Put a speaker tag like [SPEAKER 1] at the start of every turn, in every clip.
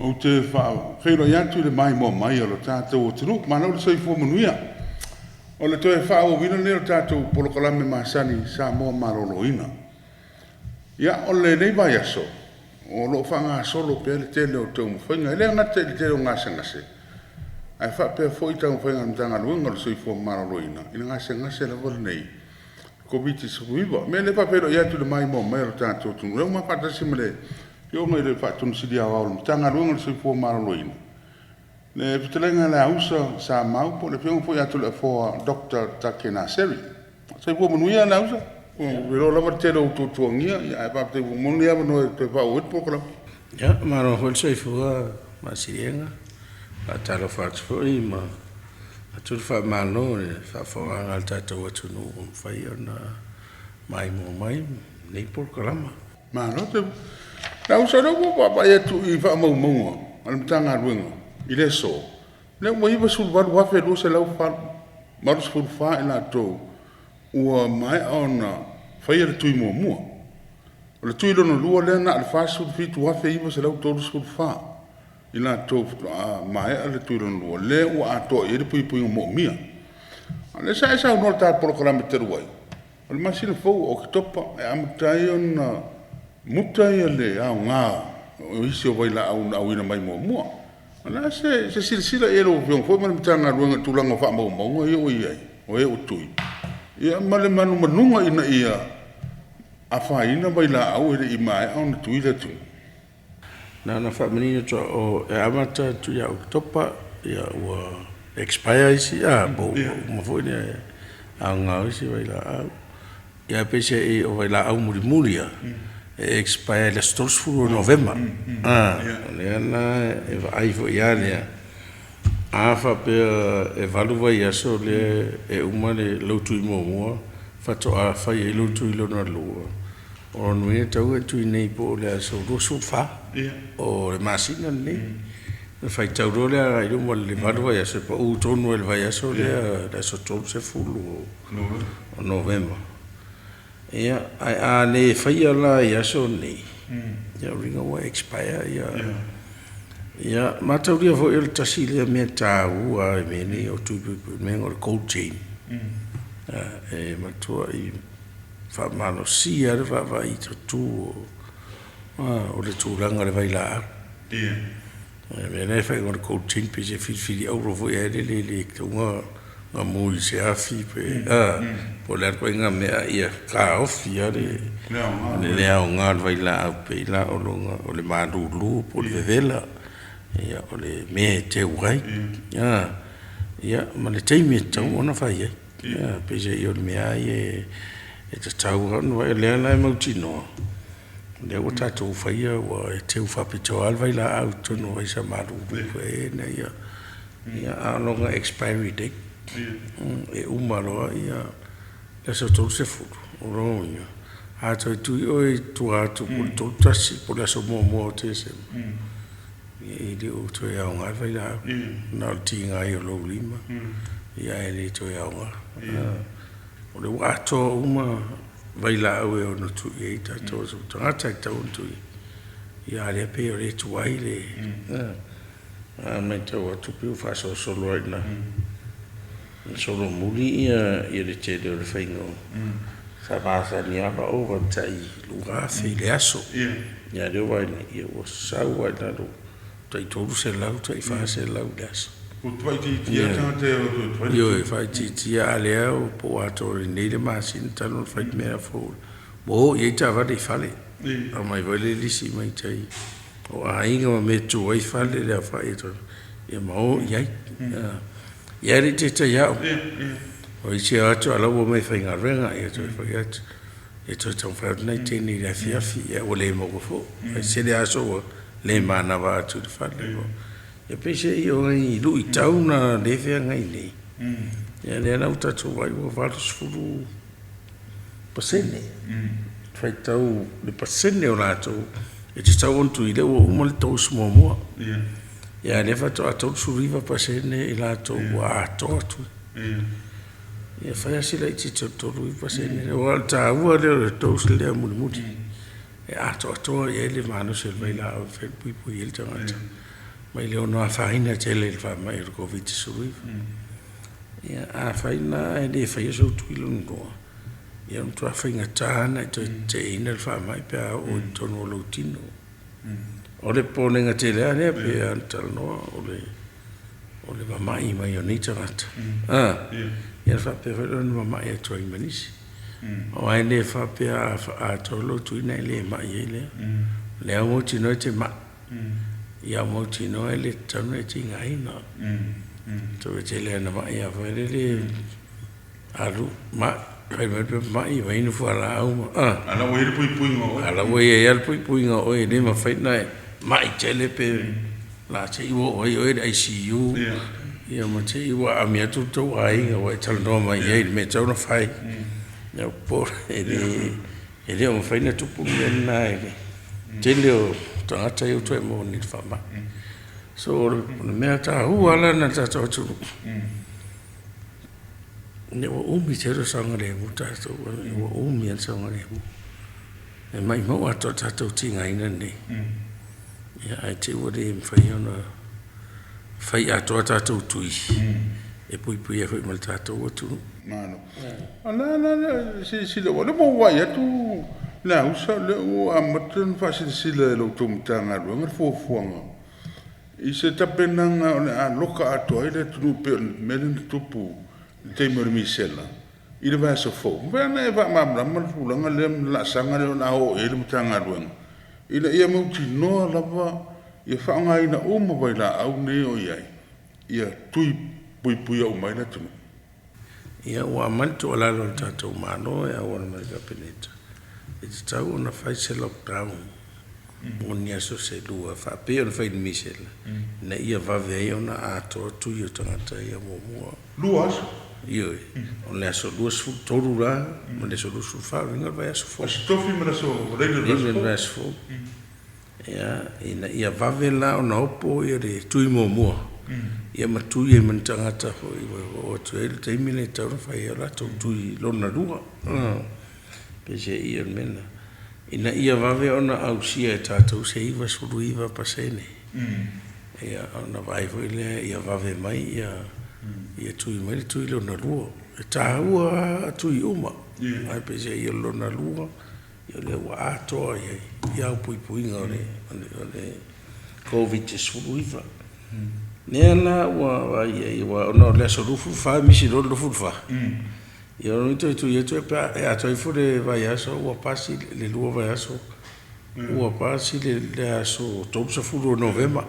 [SPEAKER 1] Ou te faafeiloai atu i le maimoa mai a lo tatou atunuu. Malo le soifua manuia. O le toe faaauauina lenei o le tatou polokalame masani Samoa Maloloina. Ia, o lenei vaiaso, o lo o faagasolo pea le tele o taumafaiga, e le gata i le tele o gasegase, ae faapea foi taumafaiga a le Matagaluega o le Soifua Maloloina i le gasegase lava lenei Koviti-19. O le mea lea e faafeiloai atu i le maimoa mai a lo tatou atunuu, o lea ua ma faatasi ma le Afioga i le Faatonu Sili Aoao o le Matagaluega o le Soifua Maloloina, le fetalaiga ia Leausa Samau po o le Afioga foi ia Toleafoa Dr. Take Naseri. Soifua manuia Leausa. Ua iloa lava le tele o ou tuatuagia, ae faafetai ua maua lenei avanoa e toe faaauau ai le polokalame.
[SPEAKER 2] Ia, malo foi le soifua Masilega. Faatalofa atu foi ma avatu le faamalo i le faafofogaaga a le tatou atunuu ua mafai ona maimoa mai i lenei polokalama.
[SPEAKER 1] Malo. Leausa, o lea ua ou vaavaai atu i faamaumauga a le Matagaluega i le aso, lea ua 98,284 i latou ua maea ona faia le tui muamua. O le tui lona lua lea na o le 47,934 i latou faatoa maea le tui lona lua, lea ua atoa i ai le puipuiga moomia. A o lea sa e saunoa i le ta polokalame talu ai, o le masina fou o Oketopa e amata ai ona muta le aoga o isi o vailaau na auina mai muamua. O le a se silasila i ai a lau Afioga foi ma le Matagaluega i le tulaga o faamaumauga ia ua i ai o e ua tui, ia ma le manumanuga ina ia afaina vailaau e le i maea ona tui le atunuu?
[SPEAKER 2] Na ona faamanino atu lava, e amata atu ia Oketopa ua expire isi po ua uma foi le aoga o isi vailaau. Ae peiseai o vailaau mulimuli lava, e expire i le aso 30 o Novema. O lea la e vaai foi lava lea, a faapea e 8 vaiaso lea e uma lou tui muamua faatoa fai ai lou tui lona lua, o lona uiga e tatau ona e tui nei po o le aso 24 o le masina lenei. Ona faitau loa lea agai i luma i le 8 vaiaso e pau tonu lava i le vaiaso lea le aso 30 o Novema. Ia, ae a le faia la i aso nei, ia o lona uiga ua expire ia. Ia mataulia foi o le tasi lea mea taua lava i mea nei o tui puipui, o le cold chain. E matuai faamalosia lava le vaavaai i totonu o le tulaga o le vailaau. O le mea lea e fai o le cold chain pei se filifili auro foi lele e le tatau ona mu i se afi pe a, po o le a le ituaiga mea, a ia taofi lava le le aoga o le vailaau pei la o le malulu po o le vevela, o le mea e teu ai, ia ma le taimi e tatau ona fai ai. Peiseai o le mea lava ia e tatau lava ona vaai. O lea la e mautinoa, o lea ua tatou faia ua teu faapitoa lava le vailaau i totonu o vaisa malulu ina ia... a o lona expiry date, e uma loa le aso 30, o lona uiga, a toe tui oe i tua atu po o le 31 po o le aso 1 o Tesema, e le o toe aoga le vailaau, na o le tiga ai o lou lima, ae le toe aoga. O lea ua atoa uma vailaau e ono tui ai tatou tagata e tatau ona tui ai, a o lea e pei o lea e tuai le... A matau atu pei ua faasolosolo lava ina solomuli le tele o le faiga o... Sa masani lava ona ova i le tai 2,000 i le aso, a o lea ua vaai nei ua sau lava i lalo tai 300 tai 400 i le aso.
[SPEAKER 1] Ua faaitiitia tagata e o atu e fai le tui.
[SPEAKER 2] Ioe, faaitiitia, a o lea po ua atoa i lenei le masina talu ona fai le mea fou, ua o i ai taavale i fale, aumai foi le lisi mai tai o aiga ma mea e tu ai fale le aofai e ia ma o i ai. Ia e le i taitai au. O isi e o atu a o la ua omai e faigaluega, ia toe foi atu, ia toe taumafai atu nai teine i le afiafi, ia ua le maua foi. Ae tele aso ua le manava atu i le fale. Ia peiseai o nai luitau na o lea e feagai nei, ia lea la ua tatou vaai ua 80% faitau le pasene o latou e tatau ona tui, lea ua uma le dose muamua. Ia a o lea faatoa 39% i latou ua atoa tui. Ia e fai lava si laitiiti o le 39% lea, aua o le taua lea o le dose lea mulimuli e atoatoa i ai le malosi o le vailaau e mafai ona puipui ai le tagata. mai le ono afaina tele i le faamai o le Koviti-19. Ia, afai la ae le faia sou tui lona lua, ia e matua faigata lava ona e toe teteeina le faamai pe a oo i totonu o lou tino. O le popolega tele lava lea pei ona talanoa o le o le mamai mai o nei tagata, ia ona faapea foi lea ona mamai atu ai ma nisi. Aua e le faapea a atoa lou tui ona e le mai ai lea. O lea ua mautinoa e te mai, a ua mautinoa e le tatau ona e tigaina. Toatele lava na mai lava foi lele, alu mai, fai mai le pepa mai, aumai ni fualaau ma…
[SPEAKER 1] A o la ua i ai le puipuiga o oe.
[SPEAKER 2] A o la ua i ai lava le puipuiga o oe e le mafai ona e mai tele pe o le a te i ua oo ai oe i le ICU, ia ma te i ua aami atu lo outou aiga ua e talanoa mai i ai i le mea e tatau ona fai. Ia e le o mafai ona tupu le mea lena i le tele o tagata ia ua toe maua nei i le faamai. So, o le mea taua lava la lena i le tatou atunuu, ina ua umi tele o saogalemu tatou, ua umi lava le saogalemu. E maumau atoa le tatou tigaina lenei, ae te i ua le mafai ona fai atoa a tatou tui e puipuia ai foi ma le tatou atunuu.
[SPEAKER 1] Malo. O le a la le silasila aua o lea ua ou vaai atu Leausa o lea ua amata ona faasilasila e la outou Matagaluega le fuafuaga i se tapenaga o le a loka atoa ai le atunuu pei o le mea lea na tupu i le taimi o le misela i le vaiaso fou. E mafai ona e faamalamalama le tulaga lea ma le laasaga lea o le a oo i ai le Matagaluega ina ia mautinoa lava ia faaaogaina uma vailaau nei o i ai ia tui puipuia uma ai le atunuu?
[SPEAKER 2] Ia, ua aumai le tuualalo a le tatou Malo e auala mai i le Kapeneta, e tatau ona fai se lockdown mo ni aso se lua faapei ona fai i le misela, ina ia vave ai ona atoa tui o tagata ia muamua.
[SPEAKER 1] 2 aso?
[SPEAKER 2] Ioe, o le aso 23 la ma le aso 24, lona uiga o le vaiaso fou.
[SPEAKER 1] Aso Tofi ma le Aso Faraile o le vaiaso fou.
[SPEAKER 2] Ia, ina ia vave la ona opo le tui muamua, ia ma tui ai ma ni tagata foi ua oo atu i ai le taimi lea e tatau ona fai ai o latou tui lona lua. Peiseai o le mea lena, ina ia vave ona ausia e tatou se 99%, ia ona vaai foi lea ia vave mai ia tui mai le tui lona lua. E taua lava tui uma, ae peiseai o le lona lua, o lea ua atoa i ai au puipuiga o le Koviti-19. O lea la ua vaai i ai aua ona o le aso 24 e misi loa le 24, ia lona uiga toe tui atu pe a e atoa ifo le vaiaso ua pasi le 2 vaiaso ua pasi le aso 30 o Novema.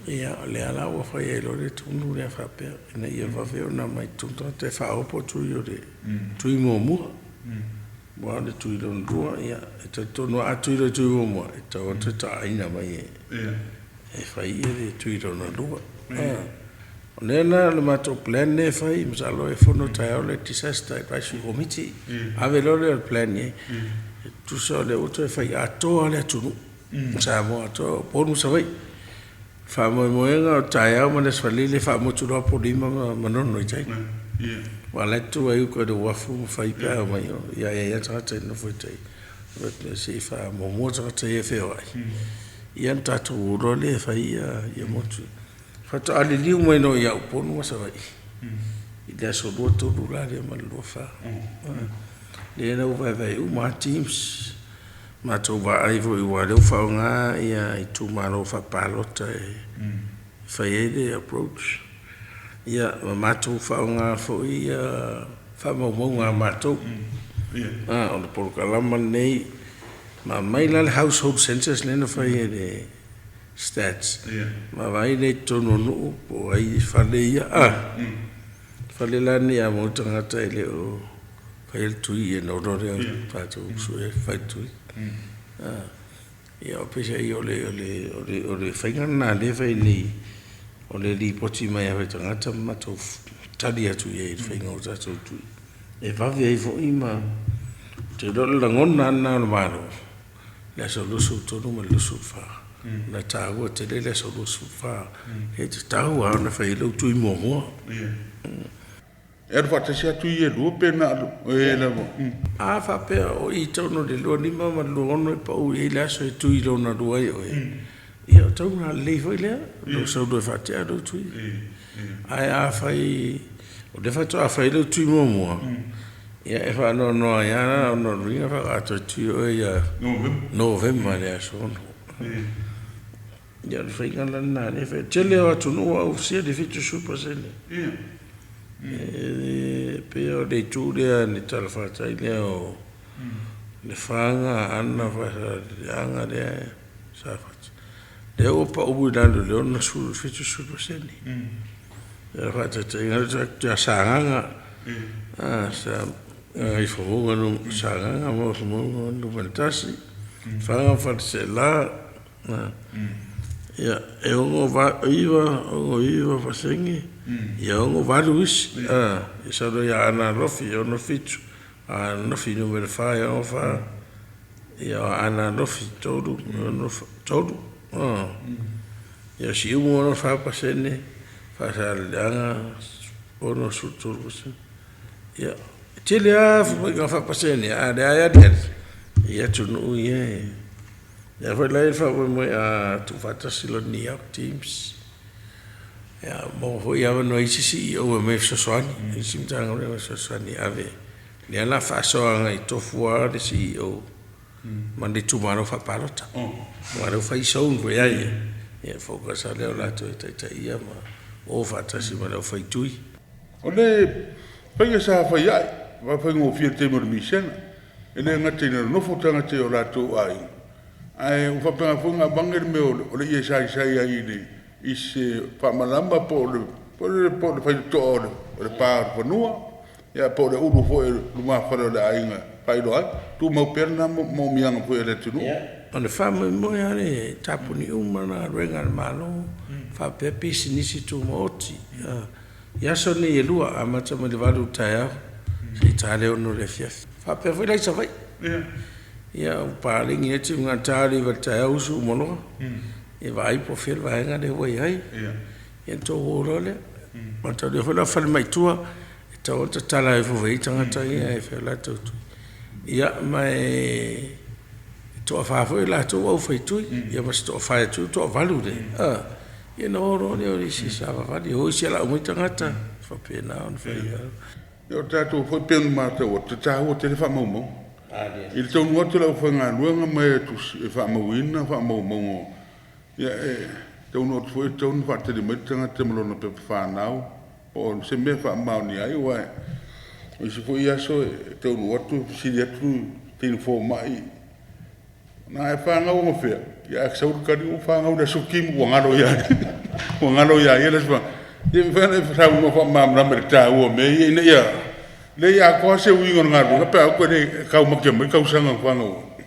[SPEAKER 2] Ia, o lea la ua fai ai loa le tonu lea faapea ina ia vave ona aumai i totonu tagata e faaopoopo tui o le tui muamua. Aua o le tui lona lua, ia, e talitonu lava a tui loa i le tui muamua, e tatau lava ona toe taaina mai e fai le tui lona lua. O lea la o le matou plan lea e fai, masalo e fono taeao le Disaster Advisory Committee, ave loa lea o le plan i ai. E tusa o lea ua toe fai atoa lava le atunuu o Samoa atoa, o Upolu ma Savaii. Faamoemoega o taeao ma le Aso Faraile e faamotu loa Apolima ma Manono i tai. Aua o la e tutu lava i uka i le uafu ma fai pe a omai i o. Ia ae i ai lava tagata e nonofo i tai, se i faamuamua tagata ia e feoai, ia ona tatou o loa lea e fai motu ia. Faatoa liliu mai loa ia Upolu ma Savaii i le aso 23 la lea ma le 24. Lea la ua vaevae uma lava teams, matou vaai foi aua o lea ua faaaoga itumalo faapalota e fai ai le approach, ia ma matou faaaoga foi faamaumauga a matou. O le polokalama lenei, ma aumai la le household census lea na fai e le Stats, vaavaai lea i totonu o nuu po o ai fale ia. O fale la nei a maua le tagata e le o faia le tui ona o loa lea o tatou sue e fai le tui. Ia peiseai o le faiga lena o lea e fai nei, o le lipoti mai lava o tagata ma matou tali atu i ai i le faiga o tatou tui, e vave ai foi ma… Ou te iloa o le lagona lava lena o le Malo, le aso 23 ma le 24, ona e taua tele le aso 24, e tatau lava ona fai ai lou tui muamua.
[SPEAKER 1] E alu faatasi lava tui ia e lua pe na o e lava?
[SPEAKER 2] A faapea o i tonu i le 25 ma le 26 e pau i ai le aso e tui lona lua ai oe. Ia, o tauga lelei foi lea, lou sau loa e faatea lou tui. Ae afai o lea faatoa fai lau tui muamua, ia e faanoanoa ai lava la ona o lona uiga faatoa toe tui oe ia Novema i le aso 6. Ia o le faiga la lena o lea e fai. O le tele o atunuu ua ausia le 70%. E pei o le itu lea i le talafatai lea o Lefaga, Aana, Faasaleleaga lea Safata, lea ua pau i lalo i le 60 i le 70%. O le faataitaiga lea ou te ia Sagaga, Gagaifomauga Sagaga ma Gagaifomauga 1, Lefaga ma Faleaseela, ia, e 69%, ia 68 isi. Sau loa ia Aana Alofi e 67, Aana Alofi 4 e 64, ia o Aana Alofi 3, 63. Ia o Siumu e 64%, Faasaleleaga 63%. Ia, e tele lava ituaiga faapasene, a o lea lava e aliali i atunuu ia. O lea foi la e i ai le faamoemoe a tuufaatasi loa i le NEOC TIMS, ia maua foi avanoa i isi CEOs e omai e fesoasoani, isi Matagaluega e fesoasoani e ave, lea o le a faasoa agai tofu lava le CEO ma le itumalo faapalota. Aua o lea ua fai zone foi ia, ia focus lava lea o latou e taitaia ma o faatasi ma le au fai tui.
[SPEAKER 1] O le faiga sa fai ae, aua e faigofie i le taimi o le misela. E le gata ina nonofo tagata i o latou aiga, ae ua faapena foi ona aveane le mea o le ie saisai ai i se faamalama po o le faitotoa o le pa o le fanua, ia po o le ulu foi o lumafale o le aiga e faailoa ai. Tumau pea lena moomiaga foi a le atunuu.
[SPEAKER 2] O le faamoemoe lava e tapuni uma galuega a le Malo faapea pisinisi tumaoti i aso nei e lua, amata mai le 8 i le taeao seia ta le 6 i le afiafi. Faapea foi la i Savaii. Ia ua paleni lava na o le ta lava o le 9 i le taeao usu uma loa, ia vaai po o fea le vaega lea ua i ai, ia ona tou o loa lea. Mataulia foi la o falemai i tua, e tatau lava ona tatala ifo i ai tagata ia e fai a latou tui. Ia ma e toafa foi latou ua au faitui, ia ma si toafa e toavalu lea, ia ona o loa lea o le isi e savavali, o isi e lau mai tagata, e faapena ona fai lava.
[SPEAKER 1] Ia o tatou foi pei ona matau atu, e taua tele faamaumauga. I le taunuu atu o le aufaigaluega ma e faamauina faamaumauga, ia e taunuu atu foi e tatau ona faatali mai le tagata ma lona pepa fanau po o se mea e faamaonia ai, aua o isi foi aso e taunuu atu e fesili atu le teine fomai, na e fanau anafea? Ae sau le tali, na ou fanau i le aso Timu, ua galo ia ia, ua galo ia ia le aso fanau. Ia pe mafai ona e saunoa faamalamalama i le taua o mea ia ina ia lelei atoa se uiga o le galuega pe a o atu e le taumate mai le tausaga na fanau ai.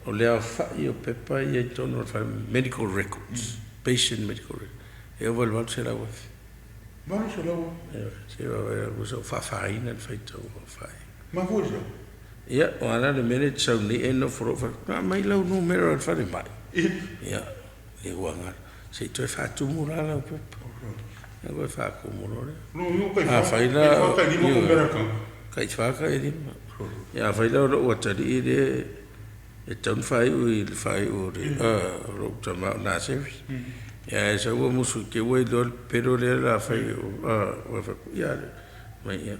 [SPEAKER 2] O le aofai o pepa ia i totonu o le fale, medical records, patient medical records, e ova i le 800,000.
[SPEAKER 1] 800,000?
[SPEAKER 2] Ioe, se i vaavaai atu se i faafaina le faitau aofai.
[SPEAKER 1] Mafua i se a?
[SPEAKER 2] Ia, aua o le a le mea lea e te sau nei e nofo loa ou fai atu, aumai lau numera o le falemai. Ia, ua galo. Se i toe faatumu la lau pepa. Ona toe faatumu loa lea. Afai la, tai fa tai lima. Ia afai la o lou atalii lea e tatau ona faaiu i le faaiu o lou tama o Naseri, ae sau ua musu i te i ua iloa le pepelo lea o le a fai ua fai atu, ia fai mai, ia,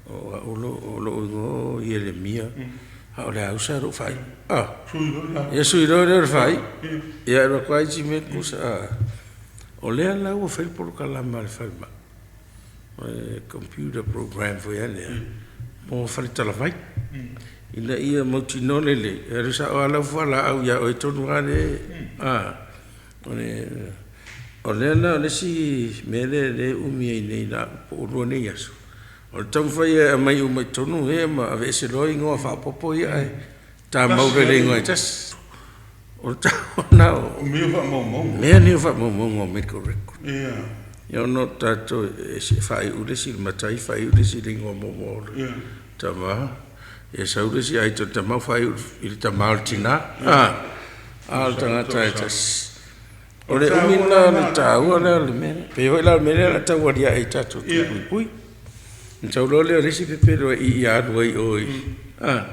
[SPEAKER 2] o au o lou igoa o Ieremia, a o Leausa lou faaiuga. Ia sui loa lea o le faaiu. Ia alu atu lava isi mea tutusa. O lea la ua fai le polokalame a le falemai, computer program foi lea mo faletalavai, ina ia mautinoa lelei, e alu sao lava lau fualaau ia oe tonu lava lea. O lea la o le isi mea lea e umi ai nei po ua 2 nei aso, o le taumafai e aumai uma i totonu ia ma aveese loa igoa faaopoopo ia ae tamau loa i le igoa e tasi. O le taua lena o mea nei o faamaumauga o medical record. Ia ona o tatou e faaiu le isi i le matai faaiu le isi i le igoa muamua o le tama, ia sau le isi ita i le tama faaiu i le tama o le tina, a o le tagata lava e tasi. O le umi lena o le taua lea o le mea lea. E pei foi la o le mea lea o le a tau aliae i tatou tui puipui. Ona sau loa lea o le isi pepelo i i alu ai i o, a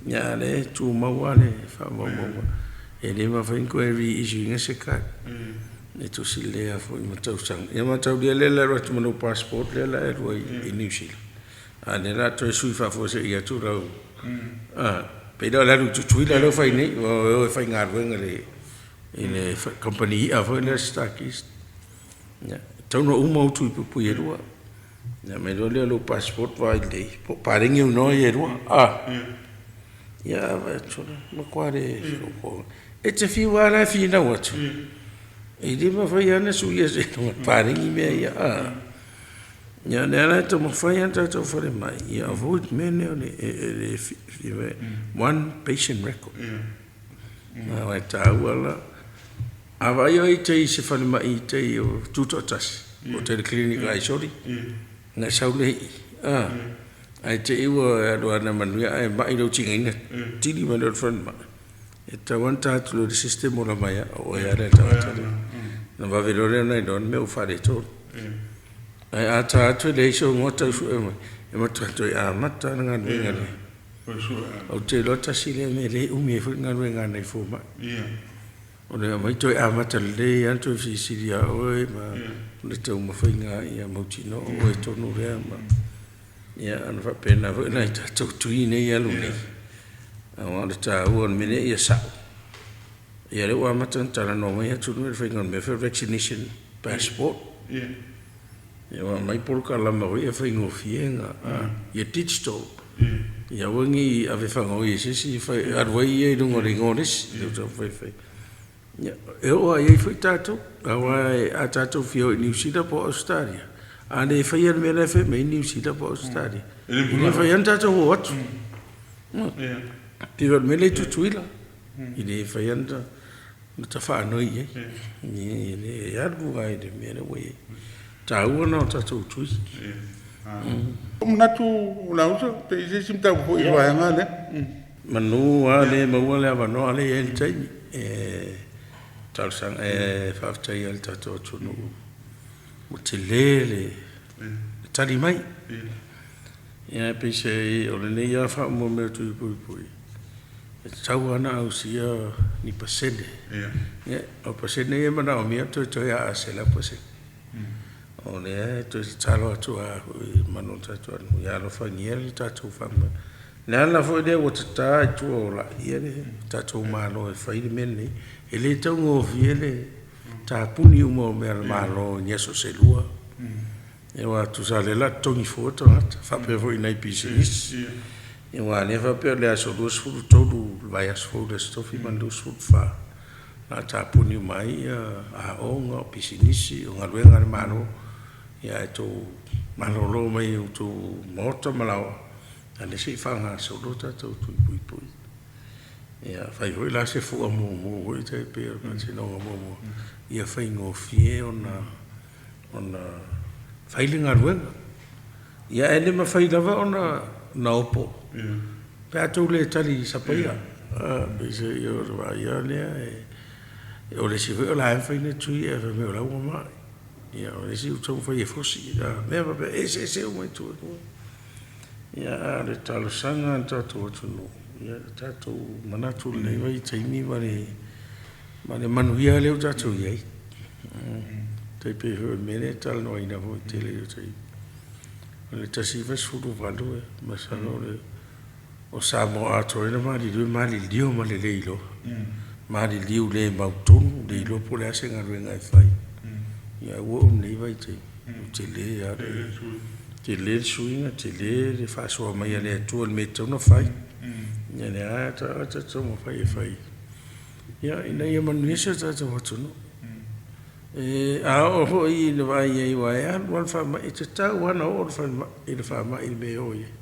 [SPEAKER 2] o lea e tumau lava le faamaumauga. E le mafai ona toe re-issue ina se card. E tusi lelei lava foi ma tausaga. Ia mataulia lea o le alu atu ma lou passport lea o le a e alu ai i Niu Sila, a o lea o le a toe sui faafuasei atu lau, a, pei la o le alu i Tutuila lea ua fai nei, ua e o e faigaluega i le kamupani i'a foi lea a le StarKist. Ia, e tatau ona uma ou tui puipui e lua. Ona aumai loa lea o lou passport vaai lelei po o paleni au igoa ia e lua. Ia a vaai atu sole, matua le E te fiu lava la e finau atu, e le mafai lava ona suia seiloga e paleni mea ia. Ia o lea la e taumafai lava le tatou falemai ia avoid le mea lea o le one patient record. Aua e taua la. A vaai oe i tai i se falemai i tai o tutoatasi, po o tai i le clinic a Aisoli, ona e sau lea i i, a, ae te i ua e alu lava manuia ae mai lou tigaina, tili mai loa i le falemai, e tatau lava ona ta atu loa i le system ua lava ai lava, o oe lava le tagata lea. Ona vave loa lea ona iloa le mea ua faaletonu. Ae a ta atu e leai sou igoa tau sue mai, e matua toe amata lava le galuega i le Ou te iloa tasi lea mea lea e umi ai foi le galuega a nai fomai. O le aumai toe amata lelei lava ona toe fesilisili ia oe ma le taumafaiga ia mautinoa o oe tonu lea ma ia ona faapena foi nai tatou tui nei e alu nei. Aua o le taua o le mea lea ia sa'o. Ia lea ua amata ona talanoa mai atunuu i le faiga o le mea foi lea o le vaccination passport. Ia ua aumai polokalama foi ia faigofie ona ia digital. Ia aua ne i ave fagaoi e se isi alu ai ia i luga o le igoa o le isi. Lea ua taumafai e fai. Ia, e oo lava i ai foi tatou, aua a tatou fia o i Niu Sila po o Ausetalia, a le faia le mea la e fai mai ai Niu Sila po o Ausetalia, e le mafai lava ona tatou o atu. Pei o le mea lea i Tutuila, e le mafai lava ona ta faanoi i ai, e le alu lava i le mea lea ua i ai. O le taua lena o tatou tui.
[SPEAKER 1] Ua ou manatu Leausa, pe i ai se isi mataupu foi i le vaega lea.
[SPEAKER 2] Manu lava lea e maua le avanoa lea e i ai le taimi e talosaga e faafetai ai i le tatou atunuu ua tele le tali mai. Ia ae peiseai o lenei lava faamoemoe o tui puipui e tatau lava ona ausia ni pasene. Ia o pasene ia e manaomia toetoe lava a 100%. O lea e toe tatalo atu lava foi i le mamalu o le tatou atunuu ia alofagia le tatou faamoemoe. O le ala foi lea ua tata i tua o laia le tatou Malo e fai le mea lenei, e le taugofie le tapuni uma o mea a le Malo i ni aso se lua. Aua tusa o lea o le a totogi fua tagata, faapea foi i nai pisinisi. Aua o lea e faapea o le aso 23 o le vaiaso fou i le aso Tofi ma le 24, o le a tapuni uma ai aoga, o pisinisi, o galuega a le Malo. Ia ae outou malolo mai i outou maota ma laoa, a o lea se i faagasolo a tatou tui puipui. Ia fai foi la se fua mumu foi tai pei o le faatinoga muamua, ia faigofie ona fai le galuega. Ia ae le mafai lava ona opo pe a tou le tali sapaia. Peiseai o le vaai lava lea, o le isi foi o la e mafai ona tui ae fai mai o la ua ma'i. Ia o le isi ua taumafai e fosi, mea faapena, e eseese uma itu e lua. Ia a o le talosaga a le tatou atunuu, ia tatou manatu i lenei vaitaimi ma le manuia lea ua tatou i ai. Tai pei foi o le mea lea e talanoaina foi i le tele o taimi, o le 1918 masalo o Samoa atoa ai na maliliu, e maliliu ma le le iloa, maliliu le mautonu, le iloa po o le a se galuega e fai. Ae ua oo i lenei vaitaimi, ua tele lava le tele le suiga, tele le faasoa mai a le Atua i le mea e tatau ona fai. Ia lea lava e taumafai e fai ina ia manuia si o tatou atunuu. A oo foi ina vaai i ai aua e alu lava le faamai, e tatau lava ona oo le faamai i le mea e oo i ai.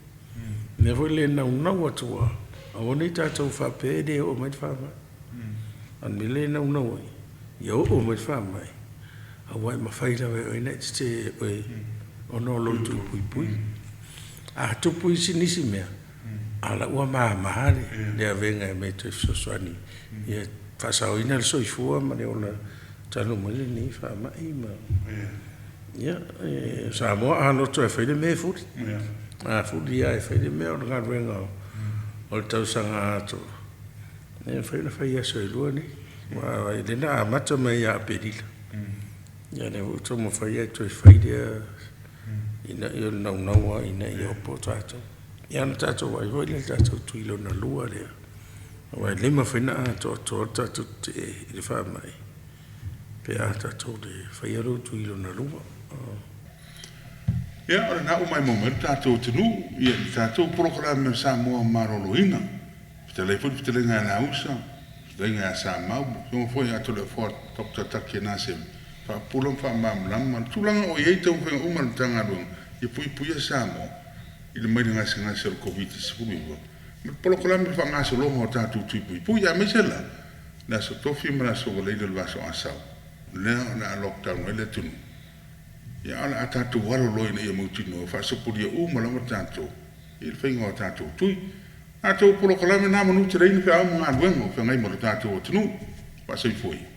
[SPEAKER 2] O le mea foi le naunau atu lava, aua ne i tatou faapea e le oo mai le faamai. A o le mea lea e naunau ai, ia oo mai le faamai, aua e mafai lava e oe ona e tetee e oe ona o lou tui puipui. A tupu isi nisi mea, a o la ua mama le avega e aumai e toe fesoasoani ia faasaoina le soifua ma le ola talu mai lenei faamai. Ma ia, o Samoa a loto e fai le mea e fuli. A fuli lava e fai le mea o le galuega o le tausaga atoa. E mafai ona fai i aso e 2 nei, aua o lea na amata mai ia Aperila. Ia lea foi ua taumafai e toe fai lea ina ia o le naunau lava ina ia opo tatou. Ia ona tatou vaai foi lea i le tatou tui lona lua lea, aua e le mafai ona atoatoa le tatou tetee i le faamai pe a tatou le faia lou tui lona lua.
[SPEAKER 1] Ia, o lena ua maimoa mai le tatou atunuu i le tatou polokalame o Samoa Maloloina. Fetalai foi le fetalaiga ia Lausa, fetalaiga ia Samau, le afioga foi ia Toleafoa Doctor Taki Anaselu, faapupula ma faamalamalama le tulaga o i ai taumafaiga uma a le Matagaluega ia puipuia Samoa i le maile gasegase o le Koviti-19 ma le polokalame faagasologa o tatou tui puipui aemaise la le Aso Tofi ma le Aso Faraile o le Vaiaso Asau lea o le a lockdown ai le atunuu. Ia, a o le a tatou alo loa ina ia mautinoa e faasopolia uma lava tatou i le faiga o a tatou tui. A outou polokalame na manuteleina feau ma galuega o feagai ma lo tatou atunuu. Faasoifua ia.